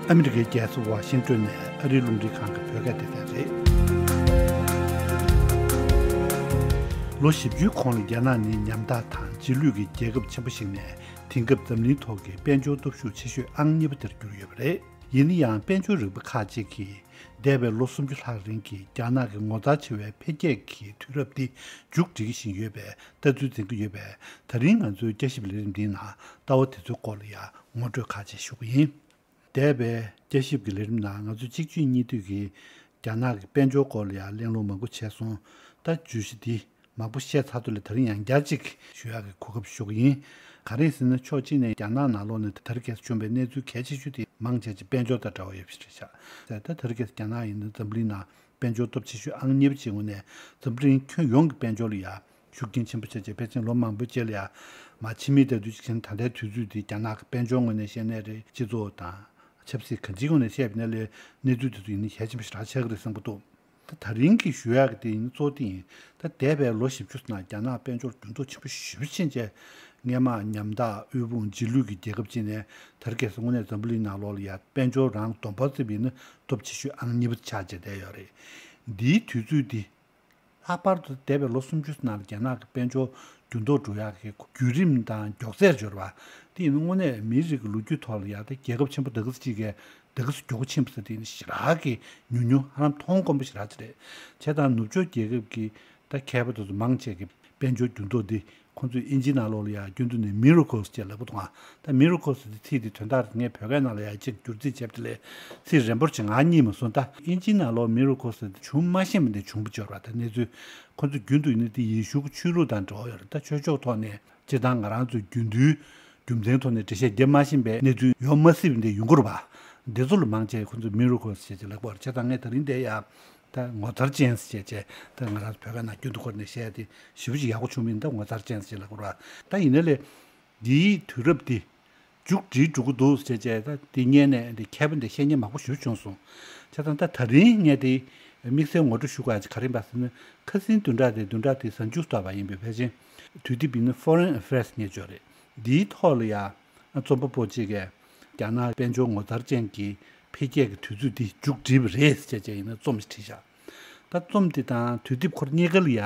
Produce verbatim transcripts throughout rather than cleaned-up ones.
ཨ་མི་རི་ཀའི་རྒྱལ་ས་ཝ་ཤིང་ཏོན་ནས་ཨ་རིའི་རླུང་འཕྲིན་ཁང་གི་བོད་སྐད་སྡེ་ཚན་རེད། ལོ་བཞི་བཅུའི་གོང་ལ་རྒྱ་ནག་ནི་ཉམ་ཐག་དང་རྗེས་ལུས་ཀྱི་རྒྱལ་ཁབ་ཆེན་པོ་ཞིག་ནས། དེང་སྐབས་འཛམ་གླིང་ཐོག་གི་དཔལ་འབྱོར་སྟོབས་ཤུགས་ཆེ་ཤོས་ཨང་གཉིས་པ་དེར་གྱུར་ཡོད་པ་རེད། ཡིན་ན་ཡང་དཔལ་འབྱོར་རིག་པ་ཁག་ཅིག་གིས། འདས་པའི་ལོ་སུམ་ཅུ་ལྷག་རིང་གི་རྒྱ་ནག་གི་ངོ་མཚར་ཆེ་བའི་འཕེལ་རྒྱས་ཀྱི་དུས་རབས་འདི་མཇུག་སྒྲིལ་བཞིན་ཡོད་པའི་ལྟ་ཚུལ་འཛིན་གྱི་ཡོད་པས། ད་རིང་ང་ཚོའི་བསྐྱར་ཞིབ་ལས་རིམ་འདིའི་ནང་ལྟ་བ་དེ་ཚོའི་སྐོར་ལ་ཡང་ངོ་སྤྲོད་ཁག་ཅིག་ཞུ་གི་ཡིན། འདས་པའི་བསྐྱར་ཞིབ་ཀྱི་ལས་རིམ་ནང་ང་ཚོས་གཅིག་གཅིག་གཉིས་མཐུད་ཀྱིས་རྒྱ་ནག་གི་དཔལ་འབྱོར་སྐོར་ལ་ཡང་གླེང་སློང་མང་པོ་བྱས་སོང་། ད་བརྗོད་གཞི་འདི་མང་པོ་བཤད་ཚར་དུས་ལ། ད་རིང་ཡང་བསྐྱར་གཅིག་ཞུ་ཡག་གི་གོ་སྐབས་ཞུ་གི་ཡིན། ག་རེ་ཟེར་ན། ཕྱོགས་གཅིག་ནས་རྒྱ་ནག་ནང་ལོགས་ནས་ད་རེས་ཁ་སང་བྱུང་བའི་གནས་ཚུལ་གལ་ཆེ་ཤོས་དེ་མང་ཆེ་ཅིག་དཔལ་འབྱོར་དང་འབྲེལ་བ་ཡོད་པ་ཞིག་རེད་ཤག། ད་ད་རེས་ཁ་སང་རྒྱ་ནག་ཡིན་ན་འཛམ་བུ་གླིང་ནང་དཔལ་འབྱོར་སྟོབས་ཆེ་ཤོས་ཨང་གཉིས་པ་ཅིག་ངོས་ནས་འཛམ་བུ་གླིང་ཁྱོན་ཡོངས་ཀྱི་དཔལ་འབྱོར་ལ་ཡང་ཤུགས་རྐྱེན་ཆེན་པོ་བྱས་རྗེས། ཕལ་ཆེར་ལོ་མང་པོའི་རྗེས་ལ་ཡང་མར་ཕྱི་མིག་ལྟ་དུས་ཅིག་བྱས་ན། ད་ལྟའི་དུས་ཚོད་འདི་རྒྱ་ནག་གི་དཔལ་འབྱོར་ངོས་ནས་བཤད་ནའི་རེད། སྤྱི་ཚོགས་དང་ཆབ་སྲིད་གང་ཅིའི་ངོས་ནས་བཤད་པ་ཡིན་ན་ལས། གནས་ཚུལ་དེ་ཚོ་ཡིན་ན་གལ་ཆེན་པོ་ཞེ་དྲག་ཆགས་ཀྱི་རེད་བསམ་གྱི་འདུག། ད་ད་རིང་གི་ཞུ་ཡག་གི་དེ་ཡིན་ན་གཙོ་བོ་དེ་ཡིན། ད་འདས་པའི་ལོ་བཞི་བཅུ་ནང་རྒྱ་ནག་དཔལ་འབྱོར་འགྱུར་ལྡོག་ཆེན་པོ་ཞེ་པོ་ཕྱིན་རྗེས། སྔས་མ་ཉམ་ཐག་དབུལ་ཕོངས་རྗེས་ལུས་ཀྱི་རྒྱལ་ཁབ་ཅིག་ནས། ད་རེས་ཁ་སང་དངོས་གནས་འཛམ་བུ་གླིང་ནང་ལོགས་ལ་ཡང་དཔལ་འབྱོར་རང་བསྡོམས་པ་བརྩིས་པ་ཡིན་ན་སྟོབས་ཆེ་ཤོས་ཨང་གཉིས་པ་ཆགས་བྱས་བསྡད་ཡོད་རེད། འདིའི་དུས་ཚོད་འདི། ལྷག་པར་དུ་འདས་པའི་ལོ་སུམ་ཅུ་ནང་ལ་རྒྱ་ནག་གི་དཔལ་འབྱོར་འགྱུར་ལྡོག་འགྲོ་ཡག་གི་བརྒྱུད་རིམ་དང་མགྱོགས་ཚད་འབྱོར་བ་དེ་ཡིན་ན། དངོས་གནས་མིའི་རིགས་ཀྱི་ལོ་རྒྱུས་ཐོག་ལ་ཡང་ད་རྒྱལ་ཁབ་ཆེན་པོ་འདི་ག་ཚོད་ཅིག་གིས་འདི་ག་ཚོད་མགྱོགས་པོ་ཕྱིན་པ་ཟེར། དེ་ཡིན་ན་ཞེ་དྲག་གི་ཉུང་ཉུང་། ཧ་ལམ་མཐོང་དཀོན་པོ་ཞེ་དྲག་ཅིག་རེད། བྱས་ཙང་ནུབ་ཕྱོགས་རྒྱལ་ཁབ་ཀྱི་ད་མཁས་པ་དེ་ཚོ་མང་ཆེ་གིས་དཔལ་འབྱོར་འགྱུར་ལྡོག་འདི་ཁོང་ཚོས་དབྱིན་ཇིའི་ནང་ལོགས་ལ་ཡང་རྒྱུན་དུ་ནས་miracles་ཅེས་ལབ་པ་དང་། ད་miracles་དེ་ཚིག་དེ་དོན་དག་ངས་བོད་སྐད་ནང་ལ་ཡང་ཅིག་བསྒྱུར་རྩིས་བྱས་པ་དེ་ལས་ཚིག་རན་པོ་ཅིག་ང་རྙེད་མ་སོང་། ད་དབྱིན་ཇིའི་ནང་ལོགས་miracles་དེ་བྱུང་མ་ཤེས་པ་འདི་བྱུང་བ་འབྱོར་བ། ད་གནས་ཚུལ་ཁོང་ཚོ་རྒྱུན་དུ་ཡིན་ན་དེ་ཡེ་ཤུ་གི་ཆོས་ལུགས་དང་འབྲེལ་བ་ཡོད་རེད། ད་ཆོས་ཕྱོགས་ཐོག་ནས་སྤྱིར་བཏང་ང་རང་ཚོའི་རྒྱུན་དུའི་རྒྱུ་མཚན་ཐོག་ནས་འགྲེལ་བཤད་རྒྱབ་མ་ཤེས་པའི་གནས་ཚུལ་ཡོང་མ་སྲིད་པ་འདི་ཡོང་གི་རེད་པ། འདི་ཚོ་ལ་མང་ཆེ་ཁོང་ཚོས་miracles་ཞེས་ཅིག་ལབ་པ་རེད། བྱས་ཙང་ངས་ད་རིང་འདིར་ཡང་ད་ངོ་མཚར་ཅན་ཞེས་བྱས། ད་ང་རང་བོད་སྐད་ནང་རྒྱུན་དུ་བསྐོར་ནས་བཤད་དེ་ཞེ་པོ་ཅིག་ཡག་པོ་བྱུང་མིན། ད་ངོ་མཚར་ཅན་ཞེས་ལབ་དགོས་ར། ད་ཡིན་ན་ལས་འདིའི་དུས་རབས་འདི་མཇུག་སྒྲིལ་འགྲོ་གི་འདུག་ཟེར་བྱས། ད་འདི་ཉན་ནས་འདི་མཁས་པ་འདི་བཤད་མཁན་མང་པོ་ཞེ་པོ་བྱུང་སོང་། བྱས་ཙང་ད་ད་རིང་ངས་འདི་དམིགས་བསལ་ངོ་སྤྲོད་ཞུ་དགོས་ཡ་ཅིག་ག་རེ་ཡིན་པ་ཟེར་ན། ཁ་སང་བདུན་ཕྲག་འདི་བདུན་ཕྲག་འདི་གཟའ་མཇུག་བསྡད་པ་ཡིན་པས། ཕལ་ཆེར་དུས་དེབ་ཡིན་ན་Foreign Affairs་ངས་བརྗོད་རེད། འདིའི་ཐོག་ལ་ཡ་རྩོམ་པ་པོ་གཅིག་གིས་རྒྱ་ནག་དཔལ་འབྱོར་ངོ་མཚར་ཅན་གྱི་འཕེལ་རྒྱས་ཀྱི་དུས་ཚོད་འདི་མཇུག་སྒྲིལ་བ་རེད་ཟེར་བྱས་ཡིན་ན་རྩོམ་ཞིག་བྲིས་བཞག། ད་རྩོམ་འདི་དང་དུས་དེབ་ཁོ་རང་གཉིས་ཀ་ལ་ཡ་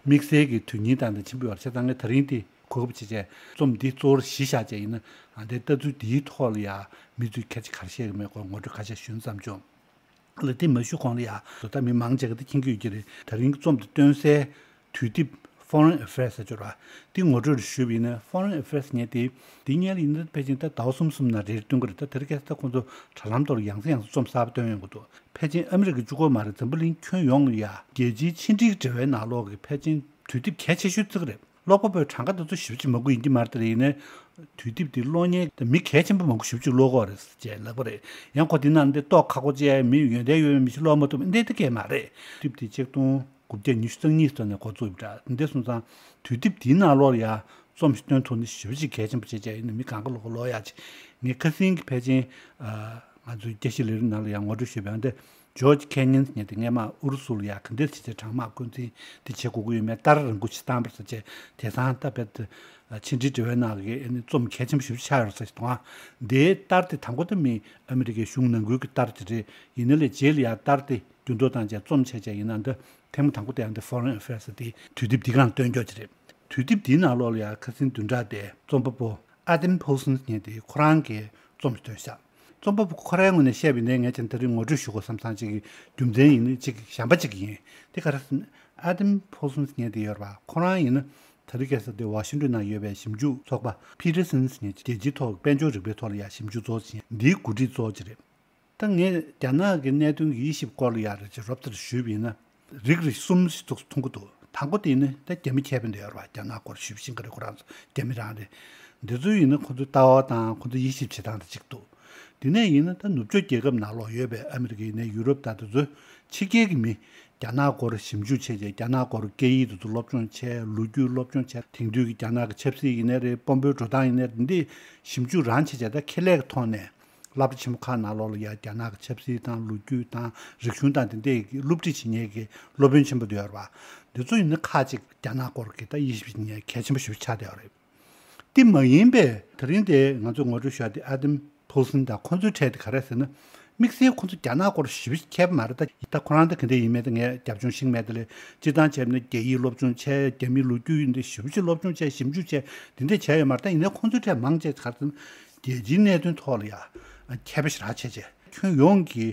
དམིགས་བསལ་གྱི་དོན་སྙིང་དང་དེ་ཆེན་པོ་ཡོད་རེད། བྱས་ཙང་ངས་ད་རིང་འདི་གོ་སྐབས་བྱས་བྱས་རྩོམ་འདི་གཙོ་བོར་གཞི་བཞག་བྱས་ཡིན་ན། ཨ་འདིའི་ལྟ་ཚུལ་འདིའི་ཐོག་ལ་ཡ་མི་ཚོས་སྐད་ཆ་ག་རེ་བཤད་ཀྱི་མེད་སྐོར་ངོ་སྤྲོད་ཁ་ཤས་ཞུ་ན་བསམ་བྱུང་། ལ་དེ་མ་ཞུ་གོང་ལ་ཡ་ད་མི་མང་ཆེ་གིས་དེ་མཁྱེན་གྱི་ཡོད་ཀྱི་རེད། ད་རིང་གི་རྩོམ་དེ་སྟོན་སའི་དུས་དེབ་Foreign Affairs་ཟེར་ཅིག་ཡོད་རེད་པ། དེ་ངོ་སྤྲོད་ཞུས་པ་ཡིན་ན། Foreign Affairs་ངས་དེ་དེ་སྔོན་ལ་ཡིན་ན་ཕལ་ཆེར་ད་ཟླ་བ་གསུམ་གསུམ་ནང་རེ་རེ་སྟོན་གྱི་རེད། ད་དེ་རིང་ཁ་སང་ད་ཁོང་ཚོ་དྲ་ལམ་ཐོག་ལ་ཡང་སེ་ཡང་སེ་རྩོམ་གསར་པ་སྟོན་ཡོང་གི་འདུག། ཕལ་ཆེར་ཨ་མི་རི་ཀ་གཅིག་པོ་མ་རེད། འཛམ་བུ་གླིང་ཁྱོན་ཡོངས་ལ་ཡ་རྒྱལ་སྤྱིའི་ཕྱི་འབྲེལ་འབྲེལ་བའི་ནང་ལོགས་ཀྱི་ཕལ་ཆེར་དུས་དེབ་གལ་ཆེ་ཤོས་བརྩི་གི་རེད། ཀློག་པ་པོའི་གྲངས་ཀ་དེ་ཚོ་ཞེ་པོ་ཅིག་མང་པོ་ཡིན་གྱི་མ་རེད། དེ་ཡིན་ནའི་དུས་དེབ་དེ་ཀློག་མཁན་དེ་མི་གལ་ཆེན་པོ་མང་པོ་ཞེ་པོ་ཅིག་ཀློག་གི་ཡོད་རེད་ཅེས་ལབ་པ་རེད། ཡང་ཁོ་དེ་ནང་འདི་ལྟོ་ཁག་པོ་བྱས། མི་ཡོན་ཏན་ཡོད་པའི་མི་ཞིག་ཀློག་མ་ཐུབ་འདི་འདྲ་གང་ཡང་མ་རེད། དུས་དེབ་དེ་ཆིག་སྟོང་དགུ་བརྒྱ་ཉི་ཤུ་རྩ་གཉིས་ཙམ་ནས་འགོ་བཙུགས་པ་འདྲ། འདི་སོང་ཙང་དུས་དེབ་དེའི་ནང་ལོགས་ལ་ཡ་རྩོམ་ཞིག་སྟོན་ཐུབ་ན་ཞེ་པོ་ཅིག་གལ་ཆེན་པོ་བྱས་བྱས་ཡིན་ན། མི་གང་ག་ལོག་ག་ཀློག་ཡག་ཅིག། ངས་ཁ་སང་གི་ཕལ་ཆེར་ང་ཚོའི་བསྐྱར་ཞིབ་ལས་རིམ་ནང་ལ་ཡང་ངོ་སྤྲོད་ཞུས་པའི་འདི་George Kenyon་ཟེར་མཁན་དེ། སྔས་མ་ཨུ་རུ་སུ་ལ་ཡ་ག་འདྲ་བྱས་བྱས་གྲང་དམག་འཁོན་འཛིན་དེ་བྱེད་དགོས་ཀྱི་ཡོད་མེད། ལྟར་རང་འགུལ་ཅིག་བཏང་པ་རེད་ཟེར་བྱས། དེང་སང་ད་རྦད་དེ་ཕྱི་འབྲེལ་འབྲེལ་བའི་ནང་གི་ཨ་ནི་རྩོམ་གལ་ཆེན་པོ་ཞེ་པོ་ཆགས་ཡོད་རེད་ཟེར་གྱི་འདུག་ཨ། འདིའི་ལྟར་དེ་དང་པོ་དེ་མི་ཨ་མི་རི་ཀའི་གཞུང་ནང་ཁུལ་གྱི་ལྟར་དེ་རེད། ཡིན་ན་ལས་རྗེས་ལ་ཡ་ལྟར་དེ་འགྱུར་ལྡོག་བཏང་བྱས་རྩོམ་བྱས་བྱས་ཡིན་ན། འདི་ཐེངས་མ་དང་པོ་དེ་ཡང་འདི་Foreign Affairs་དེ་དུས་དེབ་འདི་གང་སྟོན་རྒྱུ་ཅིག་རེད། དུས་དེབ་འདིའི་ནང་ལོགས་ལ་ཡ་ཁ་སང་བདུན་ཕྲག་དེ་རྩོམ་པ་པོ་Adam Paulson་ཟེར་མཁན་དེ་ཁོ་རང་གིས་རྩོམ་ཞིག་བཏོན་ཤག། རྩོམ་པ་པོ་ཁོ་རའི་ངོས་ནས་བཤད་པ་ཡིན་ན། ངས་ཀྱང་དེ་རིང་ངོ་སྤྲོད་ཞུ་དགོས་བསམ་བསམ་ཅིག་གི་རྒྱུ་མཚན་ཡིན་ན་ཅིག་གཞན་པ་ཅིག་ཡིན། དེ་ག་རེ་ཟེར་ན། Adam Paulson་ཟེར་མཁན་དེ་ཡོད་རེད་པ། ཁོ་རང་ཡིན་ན་ད་རེས་ཁ་སང་དེ་ཝ་ཤིང་ཏོན་ནང་ཡོད་པའི་ཞིབ་འཇུག་ཚོགས་པ་Peterson་ཟེར་མཁན་རྒྱལ་སྤྱིའི་ཐོག་དཔལ་འབྱོར་རིག་པའི་ཐོག་ལ་ཡ་ཞིབ་འཇུག་གཙོ་བོ་ཅིག་ཡིན། འདིའི་འགོ་ཁྲིད་གཙོ་བོ་ཅིག་རེད། ད་ངས་རྒྱ་ནག་གི་གནད་དོན་གྱི་དབྱེ་ཞིབ་སྐོར་ལ་ཡ་རེ་ཅིག་རོབ་ཙམ་ཞུས་པ་ཡིན་ན། རིགས་རིགས་གསུམ་ཞིག་ཐུག་མཐོང་གི་འདུག། དང་པོ་དེ་ནི་ད་རྒྱ་མི་མཁས་པ་འདི་ཡོད་རེད་པ། རྒྱ་ནག་སྐོར་ཞིབ་ཤེས་མཁན་རེད། ཁོ་རང་ཚོ་རྒྱ་མི་རང་རེད། འདི་ཚོ་ཡིན་ན་ཁོ་ཚོའི་ལྟ་བ་དང་ཁོ་ཚོའི་དབྱེ་ཞིབ་བྱེད་སྟངས་དེ་གཅིག་འདུག། དེ་ནས་ཡིན་ན་ད་ནུབ་ཕྱོགས་རྒྱལ་ཁབ་ནང་ལོགས་ཡོད་པའི་ཨ་མི་རི་ཀ་ཡིན་ནའི་ཡུ་རོབ་དང་དེ་ཚོའི་ཕྱི་རྒྱལ་གྱི་མི་རྒྱ་ནག་སྐོར་ཞིབ་འཇུག་བྱས་རྗེས། རྒྱ་ནག་སྐོར་སྐད་ཡིག་དེ་ཚོ་སློབ་སྦྱོང་བྱས། ལོ་རྒྱུས་སློབ་སྦྱོང་བྱས། དེང་དུས་ཀྱི་རྒྱ་ནག་གི་ཆབ་སྲིད་ཡིན་ནའི་རེད། དཔོན་པོའི་འགྲོ་སྟངས་ཡིན་ནའི་རེད། འདི་ཞིབ་འཇུག་རང་བྱས་བྱས། ད་ཁེ་ལས་ཀྱི་ཐོག་ནས་སློབ་གྲྭ་ཆེན་པོ་ཁག་ནང་ལོགས་ལ་ཡ་རྒྱ་ནག་གི་ཆབ་སྲིད་དང་ལོ་རྒྱུས་དང་རིག་གཞུང་དང་དེ་འདྲའི་སློབ་ཁྲིད་བྱེད་མཁན་གྱི་སློབ་དཔོན་ཆེན་པོ་དེ་ཡོད་རེད་པ། འདི་ཚོ་ཡིན་ན་ཁག་ཅིག་རྒྱ་ནག་སྐོར་གྱི་ད་དབྱེ་ཞིབ་བྱེད་མཁན་གལ་ཆེན་པོ་ཞིག་ཆགས་བསྡད་ཡོད་རེད། དེ་མ་ཡིན་པའི་ད་རིང་དེ་ང་ཚོས་ངོ་སྤྲོད་ཞུ་ཡ་དེ་Adam ཕོལ་སན་དང་ཁོང་ཚོའི་གྲས་དེ་ག་རེ་ཟེར་ན། དམིགས་བསལ་ཁོང་ཚོ་རྒྱ་ནག་སྐོར་ཞིབ་མཁས་པ་མ་རེད། ད་ད་ཁོ་རང་ད་ག་འདྲ་ཡིན་མེད་ད་ངས་རྒྱབ་ལྗོངས་ཤེས་མེད་ད་ལས། སྤྱིར་བཏང་བྱས་ན་རྒྱ་ཡིག་སློབ་སྦྱོང་བྱས། རྒྱ་མིའི་ལོ་རྒྱུས་ཡིན་ད་ཞིབ་ཅིག་སློབ་སྦྱོང་བྱས། ཞིབ་འཇུག་བྱས། དེ་འདྲ་བྱས་ཡོད་མ་རེད། ད་ཡིན་ནའི་ཁོང་ཚོའི་གྲས་མང་ཆེ་ག་རེ་ཟེར་ན། རྒྱལ་སྤྱིའི་གནད་དོན་ཐོག་ལ་ཡ་མཁས་པ་ཞེ་དྲག་བྱས་བྱས། ཁྱོན་ཡོངས་ཀྱི་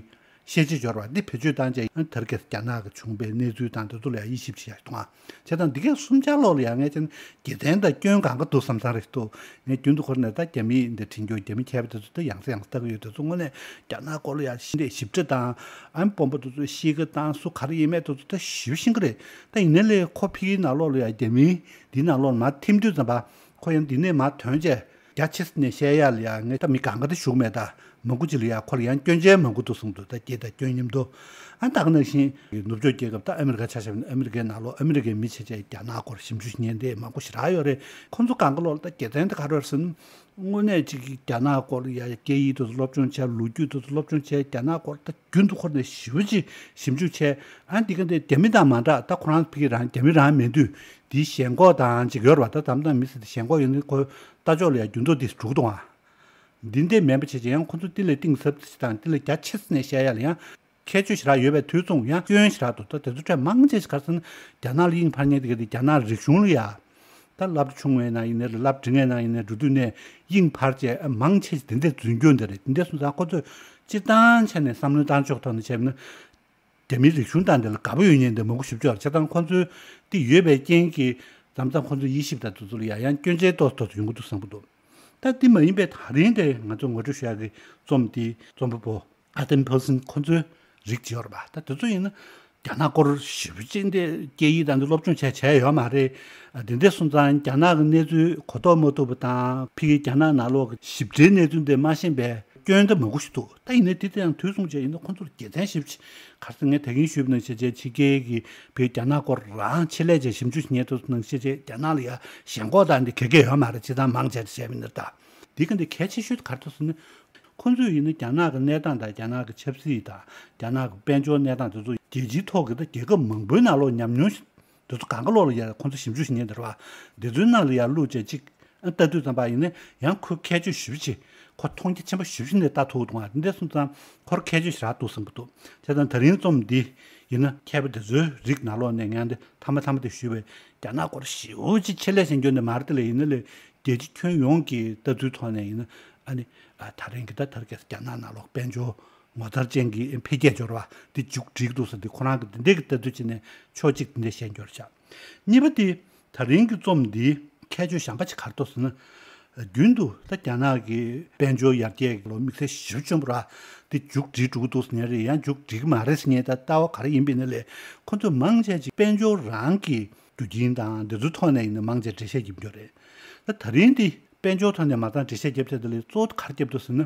ཤེས་བྱ་འབྱོར་བ་འདི་བེད་སྤྱོད་བཏང་བྱས། ད་རྒྱ་རྒྱ་ནག་གི་བྱུང་བའི་གནས་ཚུལ་དང་དེ་ཚོ་ལ་ཡ་དབྱེ་ཞིབ་བྱེད་ཡག་གཏོང་བ་བྱས་ཙང་། འདི་གའི་གསུམ་ཆར་ལོག་ལ་ཡ་ངས་བྱས་ན་དགེ་མཚན་དང་སྐྱོན་གང་ག་འདུག་བསམ་བསམ་རེད་འདུག་ངས་རྒྱུན་དུ་ཁོ་ནས་ད་རྒྱ་མི་འདི་དྲན་རྒྱུ། རྒྱ་མི་མཁས་པ་དེ་ཚོ་ད་ཡང་སེ་ཡང་སེ་ལྟ་གི་ཡོད། དེ་ཚོ་དངོས་གནས་རྒྱ་ནག་སྐོར་ལ་ཡ་ཤིན་ཏུ་ཞིབ་ཕྲ་དང་། ཨ་ནི་དཔོན་པོ་དེ་ཚོ་གཤིས་ཀ་དང་སུ་ག་རེ་ཡིན་མེད་དེ་ཚོ་ད་ཞིབ་ཤེས་ཀྱི་རེད། ད་ཡིན་ནའི་ལས་ཁོ་ཕ་གིའི་ནང་ལོགས་ལ་ཡ་རྒྱ་མི་འདིའི་ནང་ལོགས་ལ་མར་ཐིམ་དུས་ཙམ་པ། ཁོ་ཡང་འདི་ནས་མར་ཐོན་བྱས། རྒྱ་ཆེ་ས་ནས་བཤད་ཡ་ལ་ཡ་ངས་ད་མི་གང་ག་དེ་ཞུགས་མེད། ད་མང་པོ་ཅིག་ལ་ཡ་ཁོ་ལ་ཡང་སྐྱོན་ཅན་མང་པོ་འདུག་གསུངས་འདུག་ད་དགེ་དང་སྐྱོན་མཉམ་དུ། ཨ་ད་ག་ནང་བཞིན་ནུབ་ཕྱོགས་རྒྱལ་ཁབ་ད་ཨ་མི་རི་ཀ་ཆ་བཞག་ན། ཨ་མི་རི་ཀའི་ནང་ལོགས་ཨ་མི་རི་ཀའི་མི་བྱས་བྱས་རྒྱ་ནག་སྐོར་ཞིབ་འཇུག་བྱེད་མཁན་དེ་མང་པོ་ཞེ་དྲག་ཡོད་རེད། ཁོང་ཚོ་གང་ག་ལོག་ལ་ད་དགེ་མཚན་དེ་ག་རེ་རེད་ཟེར་ན། དངོས་གནས་ཅིག་རྒྱ་ནག་སྐོར་ལ་ཡ་སྐད་ཡིག་དེ་ཚོ་སློབ་སྦྱོང་བྱས། ལོ་རྒྱུས་དེ་ཚོ་སློབ་སྦྱོང་བྱས། རྒྱ་ནག་སྐོར་ད་རྒྱུན་དུ་ཁོ་ནས་ཞེ་པོ་ཅིག་ཞིབ་འཇུག་བྱས། ཨ་འདི་ག་འདི་རྒྱ་མི་དང་མ་འདྲ། ད་ཁོ་རང་ཕ་གི་རང་རྒྱ་མི་རང་མེད་དུས། དེའི་ཞེན་ཁོག་དང་ཅིག་ཡོད་རེད་བ། ད་དམ་དང་མི་ཟེར་དེ་ཞེན་ཁོག་ཡོད་ན་ཁོ་ལྟ་ཕྱོགས་ལ་ཡང་འགྱུར་ལྡོག་དེ་འགྲོ་གི་འདུག་ཨ། འདི་འདྲས་མེད་པ་བྱས་བྱས་ཡང་ཁོ་ཚོ་དེ་ལས་གཏིང་ཟབ་ཅིག་དང་དེ་ལས་རྒྱ་ཆེ་ས་ནས་བཤད་ཡ་ལ་ཡང་ཁྱད་ཆོས་ཞེ་དྲག་ཡོད་པའི་དུས་མཚུངས་ཡང་སྐྱོན་ཞེ་དྲག་འདུག་ད་དེ་ཚོ་གྲས་མང་ཆེ་ཞིག་ག་རེ་ཟེར་ན། རྒྱ་ནག་ལ་དབྱིངས་འཕར་མཁན་དེ་ག་དེ་རྒྱ་ནག་རིག་གཞུང་ལ་ཡ། ད་སློབ་གྲྭ་ཆུང་བའི་ནང་ཡིན་ནའི་རེད། སློབ་གྲྭ་འབྲིང་བའི་ནང་ཡིན་ནའི་རེད། འགྲོ་དུས་ནས་དབྱིངས་འཕར་བྱས་མང་ཆེ་ཞིག་དེ་འདྲས་འཛིན་སྐྱོན་དེ་རེད། དེ་འདྲས་སོང་ཙང་ཁོ་ཚོས་སྤྱིར་བཏང་ཆ་ནས་བསམ་བློ་བཏང་ཕྱོགས་ཐོག་ནས་བྱས་ན། རྒྱ་མིའི་རིག་གཞུང་དང་དེ་ལ་དགའ་པོ་ཡོད་མཁན་དེ་མང་པོ་ཞིག་ཡོད་རེད། བྱས་ཙང་ཁོ་ཚོས་དེ་ཡོད་པའི་རྐྱེན་གྱིས་མཚམས་མཚམས་ཁོ་ཚོ་དབྱེ་ཞིབ་དང་དེ་ཚོ་ལ་ཡང་ཡང་སྐྱོན་ཅན་ཏོག་ཙམ་ཡོང་གི་འདུག་བསམ་གྱི་འདུག་ད་དེ་མ་ཡིན་པའི་ད་རིང་དེ་ང་ཚོ་ངོ་སྤྲོད་ཞུ་ཡག་གི་རྩོམ་དེ་རྩོམ་པ་པོ་ཨ་ཏན་ཕོལ་སན་ཁོ་ཚོའི་རིགས་ཅིག་ཡོད་རེད་པ། ད་དེ་ཚོ་ཡིན་ན་རྒྱ་ནག་སྐོར་ཞེ་པོ་ཅིག་འདི་སྐད་ཡིག་དང་འདི་སློབ་སྦྱོང་བྱས་བྱས་ཡོད་མ་རེད། དེ་འདྲ་སོང་ཙང་རྒྱ་ནག་གི་གནས་ཚུལ་གོ་རྟོགས་མ་ཐུབ་པ་དང་། ཕ་གིའི་རྒྱ་ནག་ནང་ལོགས་ཀྱི་ཞིབ་ཕྲའི་གནས་ཚུལ་འདི་མ་ཤེས་པའི་སྐྱོན་དེ་མང་པོ་ཞིག་འདུག་ད་ཡིན་ནའི་དེ་དེ་ཡང་དུས་སོང་བྱས་ཡིན་ན་ཁོང་ཚོར་དགེ་མཚན་ཞེ་པོ་ཅིག་ག་རེ་ཟེར། ངས་ད་གིན་ཞུས་པ་ནང་བཞིན་བྱས་བྱས་ཕྱི་རྒྱལ་གྱི་བོད་རྒྱ་ནག་སྐོར་རང་ཆེད་ལས་བྱས་ཞིབ་འཇུག་བྱེད་མཁན་དེ་ཚོ་ནང་བཞིན་བྱས་རྒྱ་ནག་ལ་ཡ་ཞེན་ཁོག་དང་འདི་ག་གེ་ཡོད་མ་རེད། བྱས་ཙང་མང་ཆེ་བྱས་མི་ནི་ད་འདི་ག་འདི་གལ་ཆེ་ཤོས་དེ་ག་རེ་འདུག་ཟེར་ན། ཁོང་ཚོས་ཡིན་ན་རྒྱ་ནག་གི་གནས་སྟངས་དང་རྒྱ་ནག་གི་ཆབ་སྲིད་དང་རྒྱ་ནག་གི་དཔལ་འབྱོར་གནས་སྟངས་དེ་ཚོ་རྒྱལ་སྤྱིའི་ཐོག་གི་ད་རྒྱལ་ཁབ་མང་པོའི་ནང་ལོགས་ཉམས་མྱོང་ཞིག་དེ་ཚོ་གང་ག་ལོག་ལ་ཡ་ཁོང་ཚོ་ཞིབ་འཇུག་བྱེད་མཁན་དེ་རེད་བ། དེ་ཚོའི་ནང་ལ་ཡ་བླུགས་བྱས་ཅིག་ཨ་ལྟ་དུས་ཙམ་པ་ཡིན་ན་ཡང་ཁོ་ཁྱད་ཆོས་ཞེ་པོ་ཅིག་ཁོ་མཐོང་རྒྱ་ཆེན་པོ་ཞེ་པོ་ཅིག་ནས་ལྟ་ཐུབ་འདུག་ཨ། འདི་འདྲ་སོང་ཙང་ཁོར་ཁྱད་ཆོས་ཞེ་དྲག་འདུག་བསམ་གྱི་འདུག་བྱས་ཙང་ད་རིང་རྩོམ་འདི་ཡིན་ན་མཁས་པ་དེ་ཚོའི་རིགས་ནང་ལོགས་ནས་ངས་འདི་མཐའ་མ་མཐའ་མ་དེ་ཞུས་པའི་རྒྱ་ནག་སྐོར་ཞེ་པོ་ཅིག་ཆེད་ལས་བྱེད་རྒྱུ་འདི་མ་རེད་དེ་ལས། ཡིན་ན་ལས་རྒྱལ་སྤྱི་ཁྱོན་ཡོངས་ཀྱི་ལྟ་ཚུལ་ཐོག་ནས་ཡིན་ན་ཨ་ནི་ཨ་ད་རིང་གི་ད་དེ་རིང་ཁ་སང་རྒྱ་ནག་ནང་ལོགས་དཔལ་འབྱོར་ངོ་མཚར་ཅན་གྱི་འཕེལ་རྒྱས་འབྱོར་བ་འདི་མཇུག་སྒྲིལ་འདུག་ཟེར་ཏེ། ཁོ་རང་གིས་འདི་འདྲའི་གི་ལྟ་ཚུལ་བྱས་ནས་ཕྱོགས་གཅིག་འདི་འདྲ་བཤད་འགྱུར་བྱ། གཉིས་པ་དེ་ད་རིང་གི་རྩོམ་འདིའི་ཁྱད་ཆོས་གཞན་པ་ཅིག་ག་རེ་འདུག་ཟེར་ན། རྒྱུན་དུ་ད་རྒྱ་ནག་གི་དཔལ་འབྱོར་ཡར་རྒྱས་ལ་དམིགས་བསལ་ཞེ་པོ་བྱུང་བ་རེད། འདི་མཇུག་སྒྲིལ་འགྲོ་གི་འདུག་ཟེར་མཁན་རེད། ཡང་མཇུག་སྒྲིལ་གྱི་མ་རེད་ཟེར་མཁན་ད་ལྟ་བ་ག་རེ་ཡིན་པ་ཡིན་ན་ལས། ཁོ་ཚོས་མང་ཆེ་ཅིག་དཔལ་འབྱོར་རང་གི་རྒྱུ་རྐྱེན་དང་འདི་ཚོའི་ཐོག་ནས་ཡིན་ན་མང་ཆེ་འགྲེལ་བཤད་རྒྱབ་ཀྱི་ཡོད་རེད། ད་ད་རིང་འདི་དཔལ་འབྱོར་ཐོག་ནས་མ་རྩ་འགྲེལ་བཤད་རྒྱབ་ཚད་དེ་ལས་གཙོ་བོ་ག་རེ་རྒྱབ་འདུག་ཟེར་ན།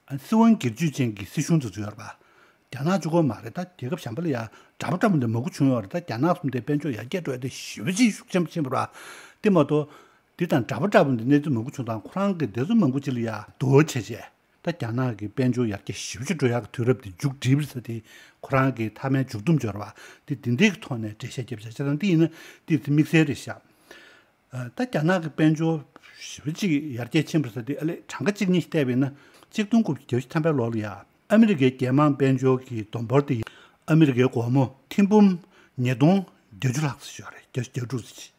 སྲིད་དབང་སྒེར་གཅོད་ཅན་གྱི་སྲིད་གཞུང་དེ་ཚོ་ཡོད་རེད་པ། རྒྱ་ནག་གཅིག་པོ་མ་རེད། ད་རྒྱལ་ཁབ་གཞན་པ་ལ་ཡ་འདྲ་པོ་འདྲ་པོ་འདི་མང་པོ་བྱུང་ཡོད་རེད། ད་རྒྱ་ནག་གསུམ་དེ་དཔལ་འབྱོར་ཡར་རྒྱས་འགྲོ་ཡ་དེ་ཞེ་པོ་ཅིག་ཤུགས་ཆེན་པོ་ཕྱིན་པ་རེད་པ། དེ་མ་གཏོགས་འདི་དང་འདྲ་པོ་འདྲ་པོ་འདི་གནས་ཚུལ་མང་པོ་བྱུང་དང་། ཁོ་རང་གིས་དེ་ཚོ་མང་པོ་ཅིག་ལ་ཡ་བསྡུར་བ་བྱས་བྱས། ད་རྒྱ་ནག་གི་དཔལ་འབྱོར་ཡར་རྒྱས་ཞེ་པོ་ཅིག་འགྲོ་ཡག་གི་དུས་རབས་དེ་མཇུག་སྒྲིལ་བ་རེད་ཟེར་ཏེ། ཁོ་རང་གི་མཐའ་མའི་མཇུག་སྡོམ་འབྱོར་བ་དེ་དེ་འདྲའི་གི་ཐོག་ནས་འགྲེལ་བཤད་རྒྱབ་བྱས། བྱས་ཙང་འདི་ཡིན་ན་འདི་དམིགས་བསལ་རེད་ཤག་ད་རྒྱ་ནག་གི་དཔལ་འབྱོར་ཞེ་པོ་ཅིག་ཡར་རྒྱས་ཕྱིན་པ་རེད་ཟེར་ཏེ། ཨ་ལས་གྲངས་ཀ་གཅིག་གཉིས་ཤིག་བལྟས་པ་ཡིན་ན། གཅིག་སྟོང་དགུ་བརྒྱ་བརྒྱད་ཅུ་ཐམ་པའི་ལོ་ལ་ཡ་ཨ་མི་རི་ཀའི་རྒྱལ་དམངས་དཔལ་འབྱོར་གྱི་བསྡོམས་འབོར་དེ་ཨ་མི་རི་ཀའི་སྒོར་མོ་ཐེར་འབུམ་ཉིས་སྟོང་བརྒྱད་ཅུ་ལྷག་ཙམ་ཞིག་ཡོད་རེད། བརྒྱད་ཅུ་གྱ་དྲུག་ཙམ་ཞིག་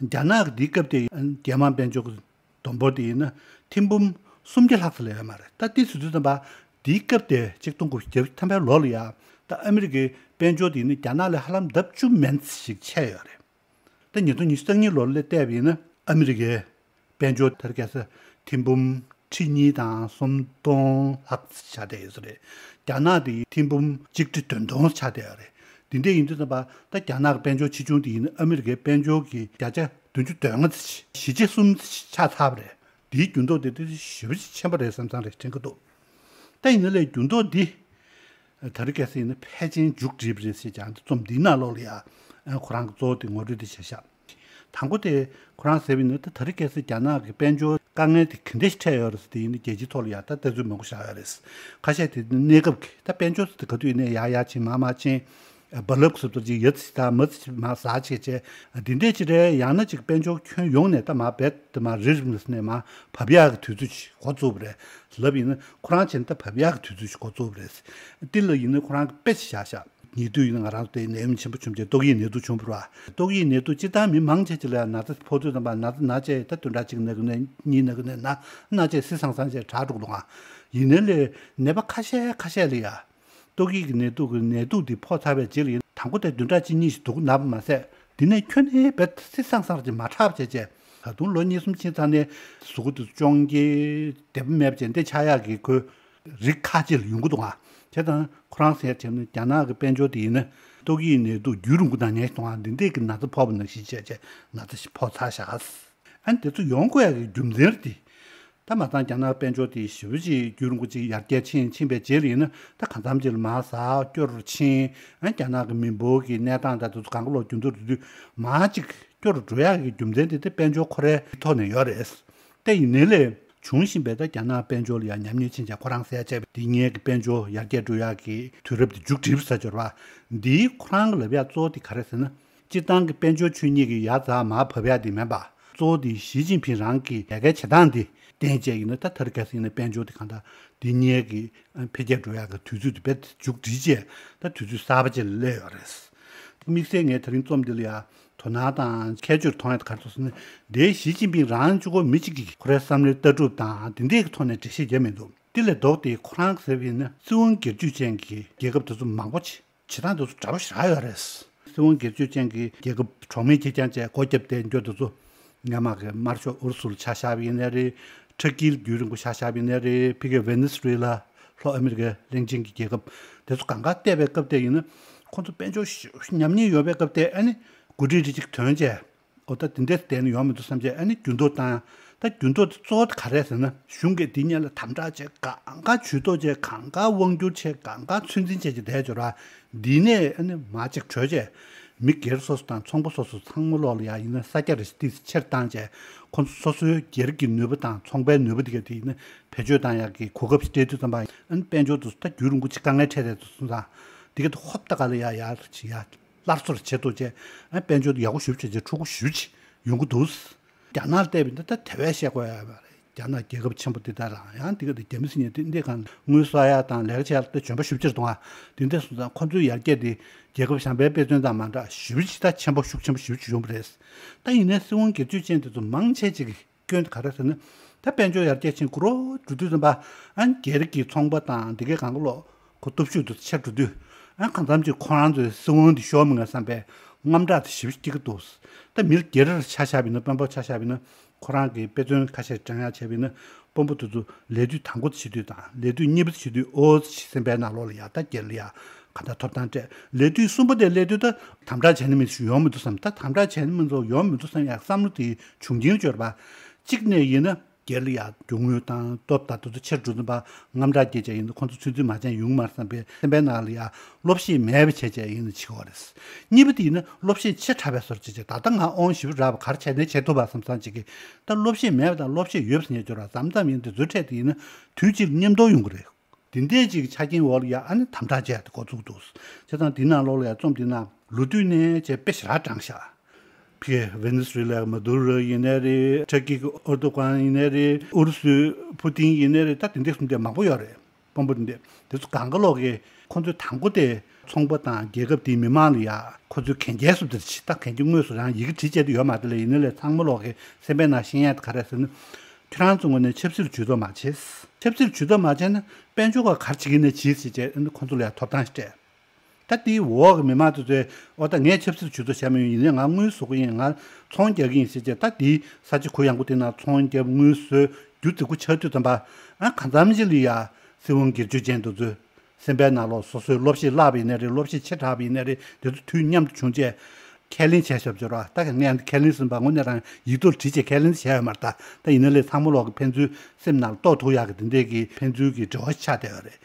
རྒྱ་ནག་གི་དེའི་སྐབས་དེ་རྒྱལ་དམངས་དཔལ་འབྱོར་གྱི་བསྡོམས་འབོར་དེ་ཡིན་ན་ཐེར་འབུམ་སུམ་བརྒྱ་ལྷག་ཙམ་ལས་ཡོད་མ་རེད། ད་དེ་ཟེར་དུས་ཙམ་པ་དེའི་སྐབས་དེ་གཅིག་སྟོང་དགུ་བརྒྱ་བརྒྱད་ཅུ་ཐམ་པའི་ལོ་ལ་ཡ་ད་ཨ་མི་རི་ཀའི་དཔལ་འབྱོར་དེ་ཡིན་ན་རྒྱ་ནག་ལས་ཧ་ལམ་ལྡབ་བཅུ་མན་ཙམ་ཞིག་ཆེ་ཡོད་རེད། ད་ཉིས་སྟོང་ཉི་ཤུ་རྩ་གཉིས་ལོ་ལ་བལྟས་པ་ཡིན་ན་ཨ་མི་རི་ཀའི་དཔལ་འབྱོར་དེ་རེད་ཁ་སང་ཐེར་འབུམ་ཁྲི་གཉིས་དང་སུམ་སྟོང་ལྷག་ཙམ་ཆགས་བསྡད་ཡོད་ས་རེད། རྒྱ་ནག་དེ་ཐེར་འབུམ་གཅིག་ཁྲི་བདུན་སྟོང་ཆགས་བསྡད་ཡོད་རེད། དེ་འདྲ་ཡིན་དུས་ཙམ་པ་ད་རྒྱ་ནག་གི་དཔལ་འབྱོར་ཆེ་ཆུང་དེ་ཡིན་ན་ཨ་མི་རི་ཀའི་དཔལ་འབྱོར་གྱི་བརྒྱ་ཆ་བདུན་ཅུ་དོན་ལྔ་ཙམ་ཞིག་བཞི་བཅུ་གསུམ་ཙམ་ཆགས་ཚར་བ་རེད། དེའི་འགྱུར་ལྡོག་དེ་དེ་ཞེ་པོ་ཅིག་ཆེན་པོ་རེད་བསམ་བསམ་རེད་དྲན་གྱི་འདུག་ད་ཡིན་ན་ལས་འགྱུར་ལྡོག་འདི་ད་རེས་ཁ་སང་ཡིན་ན་ཕལ་ཆེར་མཇུག་སྒྲིལ་བ་རེད་ཟེར་ཀྱང་། འདི་རྩོམ་འདིའི་ནང་ལོགས་ལ་ཡ་ཁོ་རང་གི་གཙོ་བོ་དེ་ངོ་སྤྲོད་དེ་བྱས་ཤག་དང་པོ་དེ་ཁོ་རང་ཟེར་བ་ཡིན་ན། ད་ད་རེས་ཁ་སང་རྒྱ་ནག་གི་དཔལ་འབྱོར་དཀའ་ངལ་དེ་ག་འདྲ་ཞིག་འཕྲད་ཡོད་རེད་ཟེར་དེ་ཡིན་ན། རྒྱལ་སྤྱིའི་ཐོག་ལ་ཡ་ད་ལྟ་ཚུལ་མང་པོ་བཞག་ཡོད་རེད། ཁ་ཤས་དེ་གནས་སྐབས་ཀྱི་ད་དཔལ་འབྱོར་ཟེར་དེ་ག་དུས་ཡིན་ནའི་ཡར་ཡར་ཕྱིན་མར་མར་ཕྱིན། རྦ་རླབས་ཟེར་དུས་ཅིག་ཡ་ཙི་ད་མ་ཙི་མ་ཟ་བྱས་བྱས། འདི་འདྲས་ཅིག་རེད། ཡང་ན་ཅིག་དཔལ་འབྱོར་ཁྱོན་ཡོངས་ནས་ད་མ་རྦད་དེ་མ་རི་རི་ནས་མ་བབས་ཡག་གི་དུས་ཚོད་ཅིག་འགོ་བཙུགས་པ་རེད་ལབ་ཡིན་ན། ཁོ་རང་བྱས་ན་ད་བབས་ཡག་གི་དུས་ཚོད་ཅིག་འགོ་བཙུགས་པ་རེད། འདི་ལ་ཡིན་ན་ཁོ་རང་གི་དཔེ་ཅིག་བཞག་བཞག་ཉེ་དུས་ཡིན་ན་ང་རང་ཚོ་དེ་ནད་ཡམས་ཆེན་པོ་བྱུང་རྗེས་ཏོག་དབྱིབས་ནད་དུག་བྱུང་བ་རེད་བ། ཏོག་དབྱིབས་ནད་དུག་སྤྱིར་བཏང་མི་མང་ཆེ་ཆེ་ལ་ན་ཚ་ཕོག་དུས་ཙམ་པ་ན་ཚ་ན་བྱས་ད་བདུན་ཕྲག་གཅིག་ན་གི་ནས་གཉིས་ན་གི་ནས་ན་ན་བྱས་བསིལ་སང་སང་བྱས་དྲག་འགྲོ་གི་འདུག་ཨ། ཡིན་ནའི་ལས་ནད་པ་ཁ་ཤས་ཁ་ཤས་ལ་ཡ། ཏོག་དབྱིབས་ཀྱི་ནད་དུག་གི་ནད་དུག་འདི་ཕོག་ཚར་བའི་རྗེས་ལ་ཡིན་དང་པོ་དེ་བདུན་ཕྲག་གཅིག་གཉིས་ཤིག་འདུག་ན་བ་མ་ཟད། འདི་ནས་ཁྱོན་ནས་རྦད་བསིལ་སང་སང་ཅིག་མ་དྲག་བྱས་བྱས། ད་དུང་ལོ་གཉིས་གསུམ་ཕྱིན་ཚར་ནས་གཟུགས་པོ་དེ་ཚོ་ཅུང་གི་བདེ་པོ་མེད་པ་བྱས་འདི་ཆགས་ཡག་གི་ཁོའི་རིགས་ཁག་ཅིག་ལ་ཡོང་གི་འདུག་ཨ། བྱས་ཙང་ཁོ་རང་ཟེར་བྱས་ན་རྒྱ་ནག་གི་དཔལ་འབྱོར་དེ་ཡིན་ན་ཏོག་དབྱིབས་ནད་དུག་རྒྱུན་རིང་པོ་ནད་ཡམས་ཤིག་གཏོང་བ་འདི་འདྲས་ཀྱི་ན་ཚ་ཕོག་པ་ནང་བཞིན་བྱས་བྱས་ན་ཚ་ཞིག་ཕོག་ཚར་བཞག་ཨ་ནི་དེ་ཚོ་ཡོང་དགོས་ཡག་གི་རྒྱུ་མཚན་རེད་དེ། ད་མ་ཚང་རྒྱ་ནག་དཔལ་འབྱོར་དེ་ཞེ་པོ་ཅིག་རྒྱུན་རིང་པོ་ཅིག་ཡར་རྒྱས་ཕྱིན་ཕྱིན་པའི་རྗེས་ལ་ཡིན་ན་ད་གང་འཚམ་ཅིག་ལ་མར་ཟག་སྐྱོ་རུ་ཕྱིན། ཨ་རྒྱ་ནག་གི་མི་འབོར་གྱི་གནས་སྟངས་དང་དེ་ཚོ་གང་ག་ལོག་འགྱུར་ལྡོག་འགྲོ་དུས་མར་ཅིག་སྐྱོ་རུ་འགྲོ་ཡག་གི་རྒྱུ་མཚན་དེ་དེ་དཔལ་འབྱོར་ཁོ་རའི་ཐོག་ནས་ཡོད་རེད། དེ་ཡིན་ནའི་ལས་བྱུང་བཞིན་པའི་ད་རྒྱ་ནག་དཔལ་འབྱོར་ལ་ཡང་ཉམས་མྱོང་ཕྱིན་བྱས་ཁོ་རང་ཟེར་བྱས་པ་འདི་ངེད་ཀྱི་དཔལ་འབྱོར་ཡར་རྒྱས་འགྲོ་ཡག་གི་དུས་རབས་དེ་མཇུག་སྒྲིལ་ས་འབྱོར་བ་འདིའི་ཁོ་རང་གི་ལབ་ཡག་གཙོ་བོ་དེ་ག་རེ་ཟེར་ན། སྤྱིར་བཏང་གི་དཔལ་འབྱོར་ཆོས་ཉིད་ཀྱི་ཡ་རྩ་མར་བབས་ཡ་དེ་མིན་པ། གཙོ་བོ་དེ་ཞི་ཅིན་ཕིང་རང་གི་ལས་ཀའི་བྱེད་སྟངས་དེ་བསྟན་བྱས་ཡིན་ན་ད་ཐར་ཁ་སིང་ནས་དཔལ་འབྱོར་དེ་གང་ལྟར་དེ་སྔའི་གི་འཕེལ་རྒྱས་འགྲོ་ཡ་གི་དུས་ཚོད་དེ་རྦད་དེ་མཇུག་སྒྲིལ་བྱས་ད་དུས་ཚོད་གསར་པ་ཅིག་ལ་སླེབས་ཡོད་རེད། དམིགས་བསལ་ངས་དེ་རིང་རྩོམ་འདི་ལ་ཡ་དོ་སྣང་དང་ཁྱད་ཆོས་མཐོང་ཡ་དེ་ག་རེ་འདུག་ཟེར་ན། དེའི་ཞི་ཅིན་ཕིང་རང་གཅིག་པོ་མི་གཅིག་གིས་ཁོ་རའི་བསམ་བློའི་ལྟ་གྲུབ་དང་དེ་འདྲའི་གི་ཐོག་ནས་འགྲེལ་བཤད་བརྒྱབ་མི་འདུག་དེ་ལས་ལྡོག་སྟེ་ཁོ་རང་གི་ཟེར་བ་ཡིན་ན་སྲིད་དབང་སྒེར་གཅོད་ཅན་གྱི་རྒྱལ་ཁབ་དེ་ཚོ་མང་པོ་ཆེ། བྱེད་སྟངས་དེ་ཚོ་འདྲ་པོ་ཞེ་དྲག་ཡོད་རེད། སྲིད་དབང་སྒེར་གཅོད་ཅན་གྱི་རྒྱལ་ཁབ་གྲོགས་མེད་ཁེར་རྐྱང་བཅས་སྒོ་བརྒྱབ་སྟེ་འགྱོ་དེ་ཚོ། སྔོན་མ་གི་དམར་ཤོག་ཨུ་རུ་སུ་ལ་ཆ་བཞག་པ་ཡིན་ནའི་རེད། ཁྲག་སྐྱིལ་རྒྱུན་རིང་པོ་ཆ་བཞག་པ་ཡིན་ནའི་རེད། ཕ་གི་ཝེ་ནེ་སུ་ཝེ་ལ་ལྷོ་ཨ་མི་རི་ཀའི་གླིང་ཆེན་གྱི་རྒྱལ་ཁབ་དེ་ཚོ་གང་ག་བལྟས་པའི་སྐབས་དེ་ཡིན་ན། ཁོང་ཚོ་དཔལ་འབྱོར་ཞེ་པོ་ཉམས་ཉེས་ཡོད་པའི་སྐབས་དེ་ཨ་ནི་འགོ་ཁྲིད་རེ་གཅིག་ཐོན་བྱས། ཨོ་ད་དེ་འདྲས་བསྡད་ན་ཡོང་མི་འདུག་བསམ་བྱས་ཨ་ནི་འགྱུར་ལྡོག་བཏང་། ད་འགྱུར་ལྡོག་དེ་གཙོ་བོ་དེ་ག་རེ་རེད་ཟེར་ན་གཞུང་གིས་འདི་སྔོན་ལ་དམ་དྲག་བྱས་གང་ག་ཇུས་གཏོགས་བྱས་གང་ག་དབང་བསྒྱུར་བྱས་གང་ག་ཚོད་འཛིན་བྱས་ཀྱི་བསྡད་ཡོད་ར། འདི་ནས་ཨ་ནི་མར་ཅིག་གྲོལ་བྱས་མི་སྒེར་སོ་སོ་དང་ཚོང་པ་སོ་སོ་ཚང་མ་ལོག་ལ་ཡ་ཡིན་ན་ས་རྒྱ་རེ་ཏིས་ཆེར་བཏང་བྱས་ཁོང་ཚོ་སོ་སོའི་སྒེར་གྱི་ནུས་པ་དང་ཚོང་པའི་ནུས་པ་དེ་ག་དེ་ཡིན་ན་བེད་སྤྱོད་བཏང་ཡག་གི་གོ་སྐབས་ཤིག་སྤྲད་དུས་ཙམ་པ་ཨ་ནི་དཔལ་འབྱོར་དུ་ད་རྒྱུན་རིང་པོ་ཅིག་དཀའ་ངལ་འཕྲད་བསྡད་དུས་སོང་ཙང་འདི་ག་དེ་ཧོབ་ཏ་ག་ལ་ཡ་ཡ་ཅིག་ཡ། སླར་གསོར་བྱེད་ཐུབ་བྱས། ཨ་དཔལ་འབྱོར་ཡག་པོ་ཞེ་པོ་བྱས་བྱས་འཁྲུག་པོ་ཞེ་པོ་ཅིག་ཡོང་གི་འདུག་རྒྱ་ནག་ལ་བལྟས་པ་ཡིན་ན་ད་དེ་བས་བཤད་དགོས་ཡ་མ་རེད། རྒྱ་ནག་རྒྱལ་ཁབ་ཆེན་པོ་འདི་དག་ལ་ཡང་འདི་ག་དེ་རྒྱ་མི་སྲིད་ཉན་དེ་འདི་གང་དངུལ་གསོག་ཡ་དང་ལས་ཀ་བྱེད་ཡ་ལ་ད་འཇོན་པོ་ཞེ་པོ་ཅིག་རེད་འདུག་ཨ། དེ་འདྲ་སོང་ཙང་ཁོ་ཚོའི་ཡར་རྒྱས་དེ་རྒྱལ་ཁབ་གཞན་པའི་དཔེ་མཚོན་དང་མ་འདྲ་ཞེ་པོ་ཅིག་ད་ཆེན་པོ་ཤུགས་ཆེན་པོ་ཞེ་པོ་ཅིག་ཡོང་གི་རེད། ད་ཡིན་ནའི་སྲིད་དབང་སྒེར་གཅོད་ཅན་དེ་ཚོ་མང་ཆེ་ཅིག་སྐྱོན་དེ་ག་རེ་ཟེར་ན། ད་དཔལ་འབྱོར་ཡར་རྒྱས་ཕྱིན་འགྲོ་རུ་འགྲོ་དུས་ཙམ་པ། ཨ་སྒེར་གྱི་ཚོང་པ་དང་འདི་གའི་གང་ག་ལོག་ཁོ་སྟོབས་ཤུགས་དེ་ཆེར་འགྲོ་དུས། ཨ་གང་འཚམ་ཅིག་ཁོ་རང་ཚོའི་སྲིད་དབང་དེ་ཤོར་མི་ངེས་བསམ་པའི་དངངས་སྐྲག་དེ་ཞེ་པོ་སྐྱེ་གི་འདུག་ད་མི་སྒེར་ཆ་བཞག་པ་ཡིན་ན་དཔོན་པོ་ཆ་བཞག་པ་ཡིན་ན་ཁོ་རང་གི་དཔེ་མཚོན་ཁ་ཤས་དྲངས་ཡག་བྱས་པ་ཡིན་ན་དཔོན་པོ་དེ་ཚོ་ལས་དུས་དང་པོ་བྱེད་དུས་དང་ལས་དུས་གཉིས་པ་བྱེད་དུས་ཨོ་ཙི་སེམས་པའི་ནང་ལོགས་ལ་ཡ་ད་སྒེར་ལ་ཡ་ག་ད་ཐོབ་ཐང་སྤྲད། ལས་དུས་གསུམ་པ་དེ་སླེབས་དུས་ད་དམ་དྲག་བྱས་ན་མི་ཚོ་ཡོང་མི་འདུག་བསམ། ད་དམ་དྲག་བྱས་ན་མི་ཚོ་ཡོང་མི་འདུག་བསམ་ཡག་བསམ་བློ་དེ་བྱུང་རྐྱེན་བྱས་པ། གཅིག་ནས་ཡིན་ན། སྒེར་ལ་ཡ་རྒྱུ་དངུལ་དང་སྟོབས་དང་དེ་ཚོ་ཆེར་འགྲོ་བཞིན་པ་དངངས་སྐྲག་སྐྱེ་བྱས་ཡིན་ན་ཁོང་ཚོ་ཚོད་འཛིན་མ་བྱས་ན་ཡོང་མ་རེད་བསམ་པའི་སེམས་པའི་ནང་ལ་ཡ་བློ་ཤེད་མེད་པ་བྱས་བྱས་ཡིན་ན་འཆི་བ་རེད། གཉིས་པ་དེ་ཡིན་ན་བློ་ཤེད་ཆེ་དྲགས་པའི་བཟོ་འདྲ་བྱས་བྱས་ད་ལྟ་ང་དབང་ཞེ་པོ་རག་པ་ག་རེ་བྱས་ནས་བྱེད་ཐུབ་པ་བསམ་བསམ་ཅིག་གིས་ད་བློ་ཤེད་མེད་པ་དང་བློ་ཤེད་ཡོད་པ་ཟེར་ནས་སྦྱོར་བ་མཚམས་མཚམས་ཡིན་དེ་ཚོའི་གྲས་དེ་ཡིན་ན་དུས་གཅིག་མཉམ་དུ་ཡོང་གི་རེད། དེ་འདྲས་ཅིག་ཆ་རྐྱེན་འོག་ལ་ཡ་ཨ་ནི་དམ་དྲག་བྱས་ཏེ་འགོ་བཙུགས་འདུག་བྱས་ཙང་དེ་ནང་ལོགས་ལ་ཡ་རྩོམ་དེ་ནང་ལོ་དུས་ནས་བྱས་དཔེ་ཞེ་དྲག་དྲངས་ཤག་ཕ་གི་ཝེ་ནེ་སུ་ཝེ་ལ་མ་དུ་རོ་ཡིན་ནའི་རེད། ཊར་ཀི་གི་ཨོར་དོ་གྷན་ཡིན་ནའི་རེད། ཨུ་རུ་སུའི་ཕུ་ཏིན་ཡིན་ནའི་རེད། ད་དེ་འདྲས་གསུམ་དེ་མང་པོ་ཡོད་རེད། དཔོན་པོ་དེ་འདྲས་དེ་ཚོ་གང་ག་ལོག་གི་ཁོང་ཚོའི་དང་པོ་དེ་ཚོང་པ་དང་རྒྱལ་ཁབ་དེའི་མི་མང་ལ་ཡ་ཁོ་ཚོའི་གན་རྒྱའི་བཟོ་འདྲ་ཅིག་ད་གན་རྒྱ་དངོས་སུ་རང་ཡི་གེ་བྲིས་བྱས་དེ་ཡོད་མ་རེད་ལ། ཡིན་ནའི་ལས་ཚང་མ་ལོག་གི་སེམས་པའི་ནང་ཤེས་ཡག་དེ་ག་རེ་ཟེར་ན། ཁྱོད་རང་ཚོ་ངོས་ནས་ཆབ་སྲིད་ཇུས་གཏོགས་མ་བྱེད། ཆབ་སྲིད་ཇུས་གཏོགས་མ་བྱས་ན་དཔལ་འབྱོར་ཁ་ག་རེ་བྱེད་ཀྱི་ཡིན་ནའི་བྱེད་ཟེར་བྱས་ཁོང་ཚོ་ལ་ཡང་ཐོབ་ཐང་སྤྲད། ད་དེའི་འོག་གི་མི་མང་ཚོ་ཚོས་ཨོ་ད་ངས་ཆབ་སྲིད་ཇུས་གཏོགས་བྱས་མ་ཡོང་། ཡིན་ནའི་ང་དངུལ་བཟོ་གི་ཡིན། ང་ཚོང་རྒྱག་གི་ཡིན་ཟེར་བྱས་ད་དེའི་ས་ཆ་གུ་ཡངས་པོ་དེ་ན་ཚོང་རྒྱབ་དངུལ་བཟོས་རྒྱུ་རྫིག་པོ་ཆགས་དུས་ཙམ་པ། ཨ་གང་འཚམ་ཅིག་ལ་ཡ་སྲིད་དབང་སྒེར་གཅོད་ཅན་དེ་ཚོས། སེམས་པའི་ནང་ལོགས་སོ་སོའི་སློབ་ཤེད་བརླག་པ་ཡིན་ནའི་རེད། སློབ་ཤེད་ཆེ་དྲགས་པ་ཡིན་ནའི་རེད། དེ་ཚོ་དུས་མཉམ་དུ་བྱུང་རྗེས་ཁས་ལེན་བྱས་ཤོབ་སྦྱོར་བ། ད་ག་ངས་ཁས་ལེན་ཟིན་པ་དངོས་གནས་རང་ཡིག་ཐོག་བྲིས་བྱས་ཁས་ལེན་བྱས་ཡོད་མ་རེད། ད་ད་ཡིན་ན་ལས་ཚང་མ་ལོག་གི་ཕན་ཚུན་སེམས་ནང་ལ་རྟོགས་ཐུབ་ཡག་གི་དེ་འདྲས་ཀྱི་ཕན་ཚུན་གྱི་འབྲེལ་བ་ཆགས་བསྡད་ཡོད་རེད།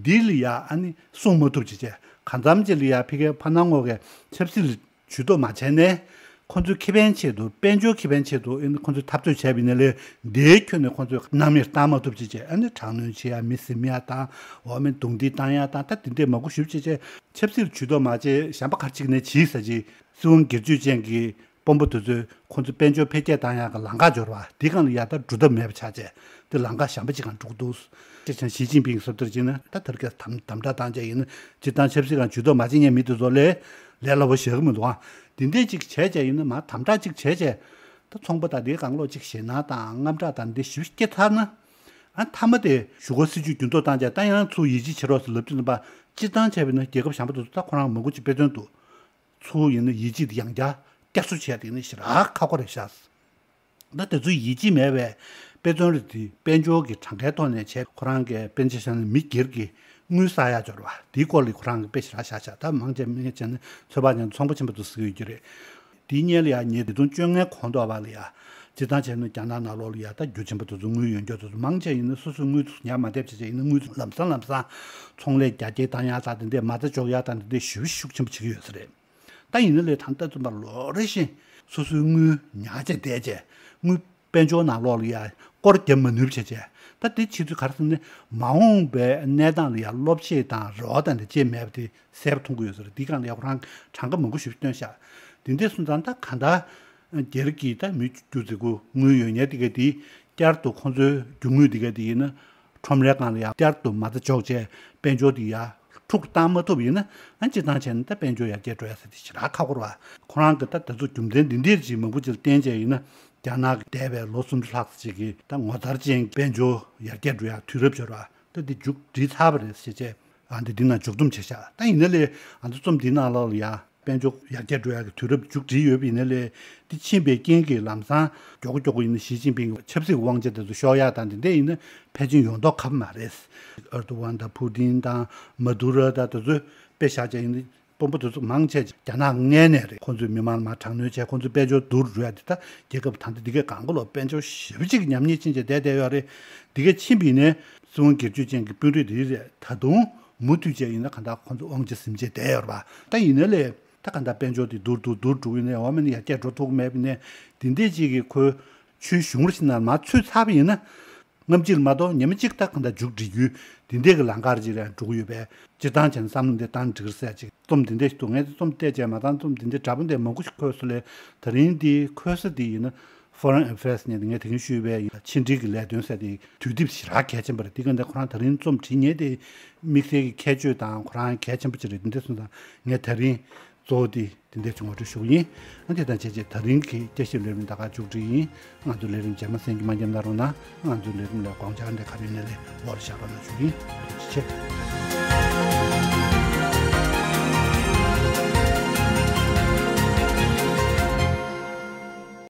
འདི་ལ་ཡ་ཨ་ནི་སྲུང་མ་ཐུབ་བྱས་བྱས་གང་འཚམ་ཅིག་ལ་ཡ་ཕ་གིའི་ཕ་ནང་ངོ་གི་ཆབ་སྲིད་ལ་ཇུས་གཏོགས་མ་བྱས་ནས། ཁོ་ཚོའི་ཁེ་ཕན་ཆེད་དུ། དཔལ་འབྱོར་ཁེ་ཕན་ཆེད་དུ་ཨ་ནི་ཁོ་ཚོས་འཐབ་རྩོད་བྱས་པ་ཡིན་ན་ལས། འདིའི་ཁྱོན་ནས་ཁོ་ཚོས་སྣང་མེད་བཏང་མ་ཐུབ་ཅེས་བྱས། ཨ་ནི་དྲག་གནོན་བྱེད་ཡ། མི་ཟིན་ཡ་དང་། འོ་མའི་རྡུང་རྡེག་བཏང་ཡ་དང་། ད་དེ་འདྲས་མང་པོ་ཞེ་པོ་ཅིག་བྱས། ཆབ་སྲིད་ཇུས་གཏོགས་མ་བྱས། གཞན་པ་ག་རེ་བྱེད་ཀྱི་ན་བྱེད་ཟེར་ཅིག་སྲིད་དབང་སྒེར་གཅོད་ཅན་གྱི་དཔོན་པོ་དེ་ཚོས་ཁོ་ཚོ་དཔལ་འབྱོར་འཕེལ་རྒྱས་བཏང་ཡག་གི་ལམ་ཁ་འབྱོར་བ་དེ་སྒང་ལ་ཡ་ད་འགྲོ་ཐབས་མེད་པ་ཆགས་བྱས། དེ་ལམ་ཁ་གཞན་པ་ཅིག་སྒང་འགྲོ་གི་འདུག་སྤྱིར་བཏང་ཞི་ཅིན་ཕིང་ཟེར་དེ་ཅིག་ན་ད་དེ་རིང་ཁ་སང་དམ་དྲག་བཏང་བྱས་ཡིན་ན། སྤྱིར་བཏང་ཆབ་སྲིད་སྒང་ཇུས་གཏོགས་མ་བྱེད་མཁན་མི་དེ་ཚོ་ལས་ལས་སླ་པོ་ཞིག་མི་འདུག་ཨ། དེ་འདྲས་ཅིག་བྱས་བྱས་ཡིན་ན། མར་དམ་དྲག་ཅིག་བྱས་བྱས། ད་ཚོང་པ་དང་དེའི་སྒང་ལོགས་ཅིག་ཞེད་སྣང་དང་དངངས་སྐྲག་དང་འདི་ཞེ་པོ་སྐྱེ་ཚར་ན། ཨ། མཐའ་མ་དེ་གཞུག་གུ་སྲིད་ཇུས་འགྱུར་ལྡོག་བཏང་བྱས། ད་ཡང་ཚུར་ཡིད་ཆེས་བྱེད་རོགས་ཟེར་ལབ་དུས་ཙམ་པ། སྤྱིར་བཏང་བྱས་པ་ཡིན་ན་རྒྱལ་ཁབ་གཞན་པ་དེ་ཚོ་ད་ཁོ་རང་མང་པོ་ཅིག་དཔེ་མཚོན་དུ། ཚུར་ཡིན་ན་ཡིད་ཆེས་དེ་ཡང་བསྐྱར་བསྐྱར་གསོ་བྱས། དེ་ནི་ཞེ་དྲག་ཁག་པོ་རེད་ཤག་ད་དེ་ཚོའི་ཡིད་ཆེས་མེད་པའི་དཔེ་མཚོན་རེད་དེ། དཔལ་འབྱོར་གྱི་གྲངས་ཀའི་ཐོག་ནས་བྱས། ཁོ་རང་གི་དཔེར་ན་ཆ་བཞག་ན་མི་སྒེར་གྱི་དངུལ་བསགས་ཡག་འབྱོར་བ་དེའི་སྐོར་ལ་ཁོ་རང་གིས་དཔེ་ཞེ་དྲག་བཞག་ཤག་ད་མང་ཆེ་མི་བྱས་ན་ཚོད་དཔག་བྱས་ན་ཚོང་པ་ཆེན་པོ་དེ་ཚོ་ཟེར་གྱི་ཡོད་རྒྱུ་རེད། དེའི་སྔོན་ལ་ཡ། ཉིས་སྟོང་བཅོ་ལྔའི་གོང་དུ་བ་ལ་ཡ། སྤྱིར་བཏང་བྱས་ན་རྒྱ་ནག་ནང་ལོགས་ལ་ཡ། ད་རྒྱུ་ཆེན་པོ་དེ་ཚོ། དངུལ་ཡོད་མཁན་དེ་ཚོ་མང་ཆེ་ཡིན་ན་སོ་སོའི་དངུལ་དེ་ཚོ་ཉར་མ་བསྡད་བྱས་བྱས་ཡིན་ན། དངུལ་དེ་ཚོ་ལམ་སང་ལམ་སང་ཚོང་ལས་རྒྱ་སྐྱེད་བཏང་ཡག་དང་། དེ་འདྲས་མ་རྩ་འཇོག་ཡག་དང་། དེ་འདྲས་ཞེ་པོ་ཤུགས་ཆེན་པོ་བྱེད་ཀྱི་ཡོད་ས་རེད། ད་ཡིན་ན་ལས། ད་ལྟ་ཙམ་པ་ལོ་རེ་བཞིན་སོ་སོའི་དངུལ་ཉར་བྱས་བསྡད་བྱས། དངུལ་དཔལ་འབྱོར་ནང་ལོགས་ལ་ཡ་སྐོར་རྒྱབ་མ་ནུས་བྱས་བྱས། ད་དེ་བྱེད་དུས་ག་རེ་ཟེར་ན། མ་འོངས་པའི་གནས་སྟངས་ལ་ཡ་བློ་ཕྱེད་དང་རེ་བ་དང་དེ་ཅིག་མེད་པ་དེ་གསལ་པོ་མཐོང་གི་ཡོད་ས་རེད། དེའི་སྒང་ལ་ཡ་ཁོ་རང་གྲངས་ཀ་མང་པོ་ཞིག་བཏོན་ཤག་དེ་འདྲས་སོང་ཙང་། ད་གང་ལྟར་སྒེར་གྱི་ད་མི་རྒྱུ་རྫི་གུ་དངུལ་ཡོད་མཁན་དེ་ག་དེ་བསྐྱར་དུ་ཁོང་ཚོའི་རྒྱུ་དངོས་དེ་ག་དེ་ཡིན་ན། ཁྲོམ་རའི་སྒང་ལ་ཡ་བསྐྱར་དུ་མ་རྩ་འཇོག་བྱས། དཔལ་འབྱོར་དེ་ཡ་འཁྲུག་བཏང་མ་ཐུབ་ཡིན་ན། ཨ། སྤྱིར་བཏང་བྱས་ན་ད་དཔལ་འབྱོར་ཡར་རྒྱས་འགྲོ་ཡ་ཟེར་དེ་ཞེ་དྲག་ཁག་པོ་རེད་བ། ཁོ་རང་གིས་ད་དེ་ཚོ་རྒྱུ་མཚན་འདི་འདྲས་ཅིག་མང་པོ་ཅིག་ལ་བརྟེན་བྱས་ཡིན་ན། རྒྱ་ནག་གི་འདས་པའི་ལོ་སུམ་ཅུ་ལྷག་ཙམ་ཅིག་གི་ད་ངོ་མཚར་ཅན་དཔལ་འབྱོར་ཡར་རྒྱས་འགྲོ་ཡ་དུས་རབས་འབྱོར་བ་ད་འདི་མཇུག་སྒྲིལ་ཚར་བ་རེད་ཟེར་བྱས། ཨ། འདི་འདི་ནང་མཇུག་བསྡོམས་བྱས་ཤག་ད་ཡིན་ན་ལས། ཨ། འདི་རྩོམ་འདི་ནང་ལོགས་ལ་ཡ། དཔལ་འབྱོར་ཡར་རྒྱས་འགྲོ་ཡག་གི་དུས་རབས་མཇུག་བསྒྲིལ་ཡོད་པ་ཡིན་ན་ལས། འདི་ཕྱིན་པའི་རྐྱེན་གྱིས་ལམ་སང་མགྱོགས་པོ་མགྱོགས་པོ་ཡིན་ན་ཞི་ཅིན་ཕིང་གི་ཆབ་སྲིད་དབང་ཆ་དེ་ཚོ་ཤོར་ཡག་དང་དེ་འདྲས་ཡིན་ན། ཕལ་ཆེར་ཡོང་མདོག་ཁ་པོ་མ་རེད། ཨར་དུ་ཝན་དང་། ཕུ་ཏིན་དང་། མ་དུ་ར་དང་དེ་ཚོ་དཔེ་བཞག་བྱས་ཡིན་ན། དཔོན་པོ་དེ་ཚོ་མང་ཆེ་རྒྱ་ནག་མངལ་ནས་རེད། ཁོང་ཚོས་མི་མང་ལ་མར་དྲག་གནོན་བྱས། ཁོང་ཚོའི་དཔལ་འབྱོར་སྡུག་རུ་འགྲོ་ཡག་དེ། ད་རྒྱལ་ཁབ་ད་ལྟ་འདི་གའི་སྒང་ག་ལོ་དཔལ་འབྱོར་ཞེ་པོ་ཅིག་ཉམས་ཉེས་ཕྱིན་བྱས་བསྡད་བསྡད་ཡོད་རེད། འདི་ག་ཕྱིན་པ་ཡིན་ན་སྲིད་དབང་སྒེར་གཅོད་ཅན་གྱི་དཔོན་རིགས་རེ་རེ་ད་དུང་མུ་མཐུད་བྱས་ཡིན་ན། གང་ལྟར་ཁོང་ཚོ་དབང་ཆ་ཟིན་བྱས་བསྡད་ཡོད་རེད་པ། ད་ཡིན་ན་ལས། ད་གང་ལྟར་དཔལ་འབྱོར་དེ་སྡུག་རུ་སྡུག་རུ་འགྲོ་གི་ཡིན་ནའི། འོ་མ་ནི་ཡར་རྒྱས་འགྲོ་ཐུབ་ཀྱི་མེད་པ་ཡིན་ནའི། དེ་འདྲས་ཅིག་གིས་ཁོའི་ཆོས་གཞུང་རེ་ཞིག་ནང་མར་ཚུད་ཚར་བ་ཡིན་ན། སྔ་ཕྱིར་མ་གཏོགས་ཉི་མ་གཅིག་ད་གང་ལྟར་མཇུག་སྒྲིལ་རྒྱུ་དེ་འདྲས་ཀྱི་ལམ་ཁ་རེ་ཅིག་ལ་འགྲོ་གི་ཡོད་པས། སྤྱིར་བཏང་བྱས་ན་བསམ་བློ་འདི་བཏང་འགྲིག་གི་རེད་ཟེར་ཡག་ཅིག་རྩོམ་འདི་འདྲས་ཤིག་འདུག་ངས་རྩོམ་བལྟས་བྱས་མ་བཏང་། རྩོམ་འདི་འདྲས་འདྲ་པོ་འདི་མང་པོ་ཞིག་འཁོད་སོང་ལས། ད་རིང་འདི་འཁོད་ས་འདི་ཡིན་ན། Foreign Affairs ནས་ངས་དེ་རིང་ཞུས་པའི་ཕྱི་འབྲེལ་གྱི་ལས་དོན་ཟེར་དེ་དུས་དེབ་ཞེ་དྲག་གལ་ཆེན་པོ་རེད། དེ་ག་འདི་ཁོ་རང་ད་རིང་རྩོམ་བྲིས་མཁན་དེ་དམིགས་བསལ་གྱི་ཁྱད་ཆོས་དང་ཁོ་རང་གལ་ཆེན་པོ་ཅིག་རེད། འདི་འདྲས་སོང་ཙང་ངས་ད་རིང་གཙོ་བོ་དེ་དེ་འདྲས་ཅིག་ངོ་སྤྲོད་ཞུ་གི་ཡིན། ཨ། དེ་དང་བྱས་བྱས་ད་རིང་གི་དཔྱད་ཞིབ་ལས་རིམ་ད་ག་མཇུག་སྒྲིལ་ཡིན། ང་ཚོའི་ལས་རིམ་རྗེས་མ་གསན་རྒྱུ་མ་བརྗེད་ན་རོགས་གནང་། ང་ཚོའི་ལས་རིམ་ལ་དགོངས་འཆར་འདི་ག་རེ་ཡིན་ནའི་ལས་འོག་ལ་བཞག་རོགས་གནང་ཞུ་གི་ཡིན། ཐུགས་རྗེ་ཆེ།